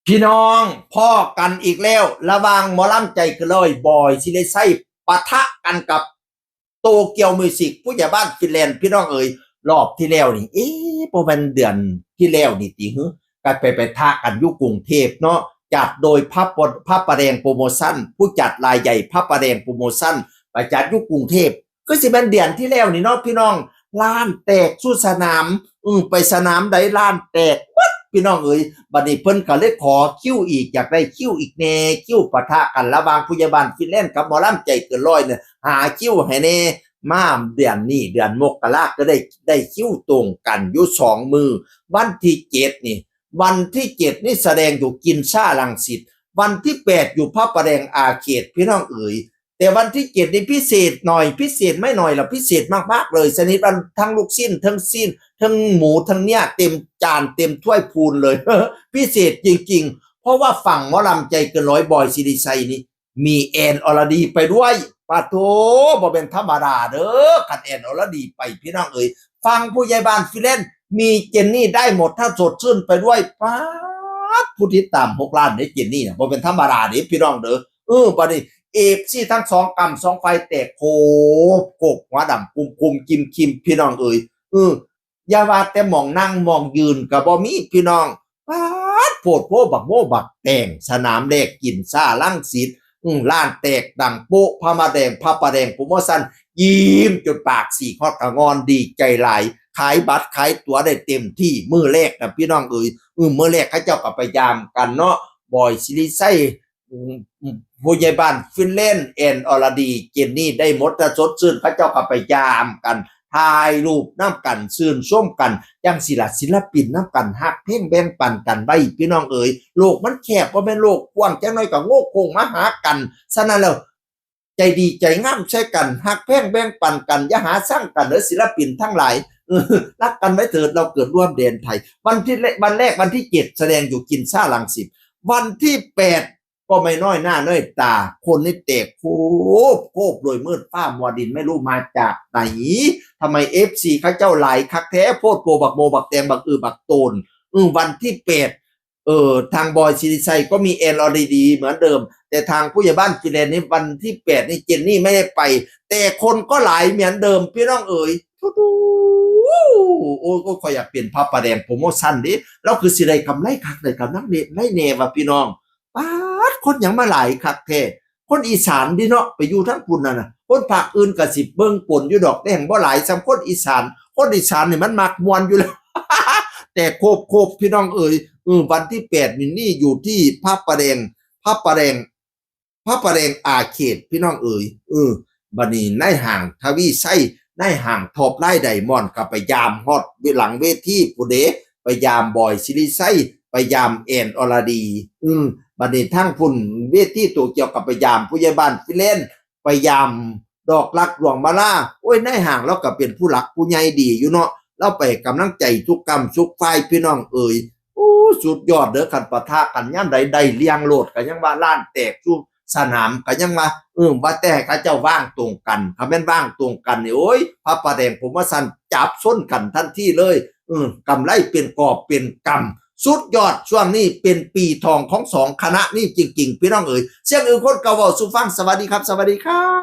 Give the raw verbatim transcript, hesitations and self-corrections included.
พี่น้อง พ้อกันอีกแล้ว ระหว่างหมอลำใจเกินร้อย บอยศิริชัย ปะทะกันกับโตเกียวมิวสิก ผู้ใหญ่บ้านฟินแลนด์ พี่น้องเอ๋ย รอบที่แล้วนี่ เอ๊ะ บ่แม่นเดือนที่แล้วนี่ติ หึ ก็ไปปะทะกันอยู่กรุงเทพฯเนาะ จัดโดยพระป- พระประแดงโปรโมชั่น ผู้จัดรายใหญ่พระประแดงโปรโมชั่น ไปจัดอยู่กรุงเทพฯ คือสิแม่นเดือนที่แล้วนี่เนาะพี่น้อง ล้านแตกสู่สนาม อือ ไปสนามใดล้านแตกเบิดพี่น้องเอ๋ย บัดนี้เพิ่นก็เลยขอคิวอีก อยากได้คิวอีกแน่ คิวปะทะกันระหว่างผู้ใหญ่บ้านฟินแลนด์กับหมอลำใจเกินร้อยเนี่ย หาคิวให้แน่ มาเดือนนี้ เดือนมกราก็ได้ ได้คิวตรงกันอยู่สองมื้อ วันที่เจ็ดนี่ วันที่เจ็ดนี่แสดงอยู่กินซ่ารังสิต วันที่แปดอยู่พระประแดงอาร์เคด พี่น้องเอ๋ย แต่วันที่เจ็ดนี่พิเศษหน่อย พิเศษไม่หน่อยละ พิเศษมากๆเลย ชนิดว่าทั้งลูกชิ้น ทั้งชิ้น ทั้งหมู ทั้งเนื้อ เต็มจาน เต็มถ้วยพูนเลย พิเศษจริงๆ เพราะว่าฝั่งหมอลำใจเกินร้อย บอยศิริชัยนี่ มีแอนอรดีไปด้วย ปะโถ บ่เป็นธรรมดาเด้อ คันแอนอรดีไป พี่น้องเอ๋ย ฝั่งผู้ใหญ่บ้านฟินแลนด์ มีเจนนี่ได้หมดถ้าสดชื่นไปด้วย ป๊าด ผู้ติดตามหกล้านเด้ เจนนี่น่ะ บ่เป็นธรรมดาเด้พี่น้องเด้อ เออ บัดนี้ เอฟซี ทั้งสองกำสองฝ่ายแตกโคบโคบ หัวดำคุมคุมคิมคิม พี่น้องเอ๋ย เออ อย่าว่าแต่หม่องนั่งหม่องยืนก็บ่มีพี่น้อง ป๊าด โพดโพบักโมบักแตง สนามแรกกินซ่ารังสิต อืม ล้านแตกดังโป๊ะ พระมาแดง พระประแดงโปรโมชั่น ยิ้มจนปากสีกฮอดกะงอน ดีใจหลาย ขายบัตรขายตั๋วได้เต็มที่ มื้อแรกนะพี่น้องเอ๋ย อืม มื้อแรกเขาเจ้าก็ไปยามกันเนาะ บอยศิริชัย อืม อืม ผู้ใหญ่บ้านฟินแลนด์ แอนอรดี เจนนี่ได้หมดถ้าสดชื่น เขาเจ้าก็ไปยามกัน ถ่ายรูปนำกัน ชื่นชมกัน จั่งซี้ล่ะ ศิลปินนำกัน ฮักแพงแบ่งปันกันไว้ พี่น้องเอ๋ย โลกมันแคบ บ่แม่นโลกกว้าง จักหน่อยก็โงกโค้งมาหากัน ฉะนั้นแล้ว ใจดีใจงามใส่กัน ฮักแพงแบ่งปันกัน อย่าหาซังกันเด้อ ศิลปินทั้งหลาย เออ รักกันไว้เถิด เราเกิดร่วมแดนไทย วันที่แรก วันแรก วันที่เจ็ด แสดงอยู่กินซ่ารังสิต วันที่แปด ก็ไม่น้อยหน้าน้อยตา คนนี่แตกโคบโคบเลย มืดฟ้ามัวดิน ไม่รู้มาจากไหน ทำไม เอฟซี เขาเจ้าหลายคักแท้ โพดโพบักโมบักแตง บักอือบักโตน อือ วันที่แปด เออ ทางบอยศิริชัยก็มีแอนอรดีเหมือนเดิม แต่ทางผู้ใหญ่บ้านฟินแลนด์นี่ วันที่แปดนี่เจนนี่ไม่ได้ไป แต่คนก็หลายเหมือนเดิม พี่น้องเอ๋ย ทุๆ โอ้ย ก็ขอยอยากเป็นพระประแดงโปรโมชั่นเด้ เราคือสิได้กำไรคัก ได้กำไรแน่ ได้แน่ว่ะพี่น้อง ป๊าด คนหยังมาหลายคักแท้ คนอีสานเด้เนาะ ไปอยู่ทางพุ้นนั่นน่ะ คนภาคอื่นก็สิเบิ่งปนอยู่ดอก แต่หั้งบ่หลายส่ำคนอีสาน คนอีสานนี่มันมักม่วนอยู่แล้ว แต่โคบๆ พี่น้องเอ๋ย เออ วันที่แปดนี่ นี่อยู่ที่พระประแดง พระประแดง พระประแดงอาร์เคด พี่น้องเอ๋ย เออ บัดนี้นายห้างทวีไชย นายห้างทอปไลน์ไดมอนด์ก็ไปยามฮอดหลังเวทีพุ้นเด้ ไปยามบอยศิริชัย ไปยามแอนอรดี อืม บัดนี้ทางพุ้นเวทีโตเกียวก็ไปยามผู้ใหญ่บ้านฟินแลนด์ ไปยามดอกรักดวงมาลา โอ้ย นายห้างเราก็เป็นผู้หลักผู้ใหญ่ดีอยู่เนาะ เราไปกำลังใจทุกกำทุกฝ่าย พี่น้องเอ๋ย โอ้ สุดยอดเด้อ คันปะทะกันยามใดได้เลี้ยงโลด ก็ยังว่าล้านแตกสู่สนาม ก็ยังว่า เออ ว่าแต่เขาเจ้าว่างตรงกัน คันแม่นว่างตรงกันนี่ โอ้ย พระประแดงโปรโมชั่นจับส้นกันทันทีเลย เออ กำไรเป็นกอบเป็นกำ สุดยอด ช่วงนี้เป็นปีทองของสองคณะนี่จริงๆ พี่น้องเอ๋ย เสียงอื่นคนเก่าเว้าสู่ฟัง สวัสดีครับ สวัสดีครับ